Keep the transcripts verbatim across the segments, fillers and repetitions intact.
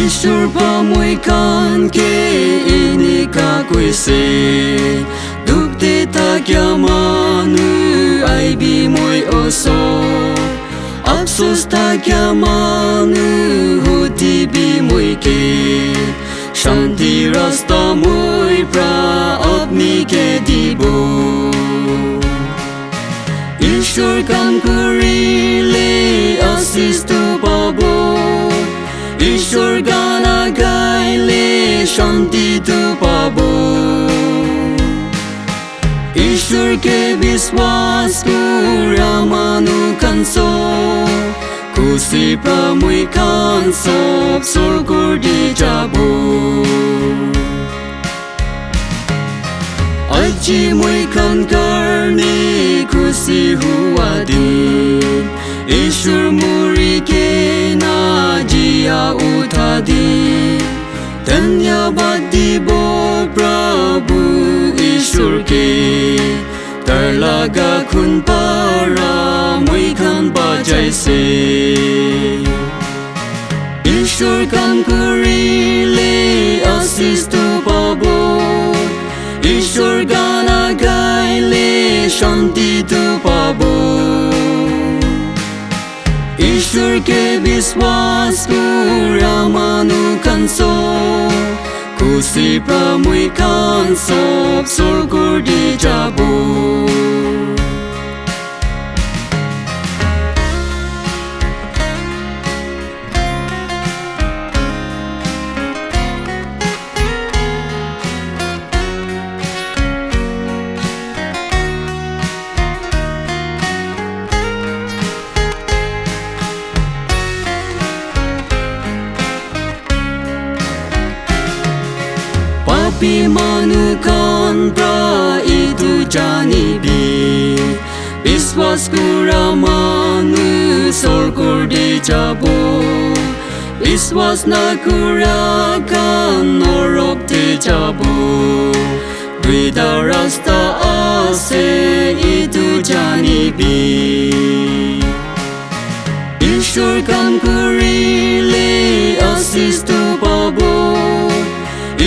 Ishwar pra moi khan ke enika koise, dukh te thakya manu aibi moi osor, afsos thakya manu hudibi moi ke, shanti rasta moi pra apni ke dibo. Ishwar kam kurile asis tu pabo, Ishwar gana gaile shanti tu pabo. Ishwar ke biswas kura manu khan sob, khusi pra moi khan sob sorgor te jabo. Aji moi khan karne khusi hua din, Ishwar muri ke na jiya utha din. Dhanyabad dibo Prabhu Ishwar ke, tar laga khun para moi khan bachaise. Ishwar kam kurile asis tu pabo, Ishwar gana gaile shanti tu pabo. Ishwar ke biswas kura manu khan sob, khusi pra moi khan sob sorgor te jabo. Papi manu khan pra etu janibi, biswas kura manu sorgor te jabo, biswas na kura khan norok te jabo. Duita rasta ase etu janibi. Ishwar kam kurile asis tu pabo,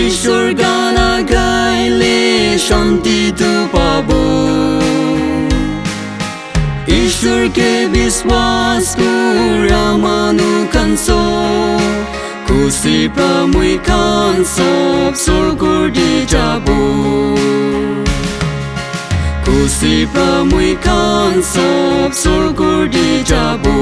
Ishwar gana gaile shanti tu pabo. Ishwar ke biswas kura manu khan sob, khusi pra moi khan sob sorgor te jabo. Khusi pra moi khan sob sorgor te jabo.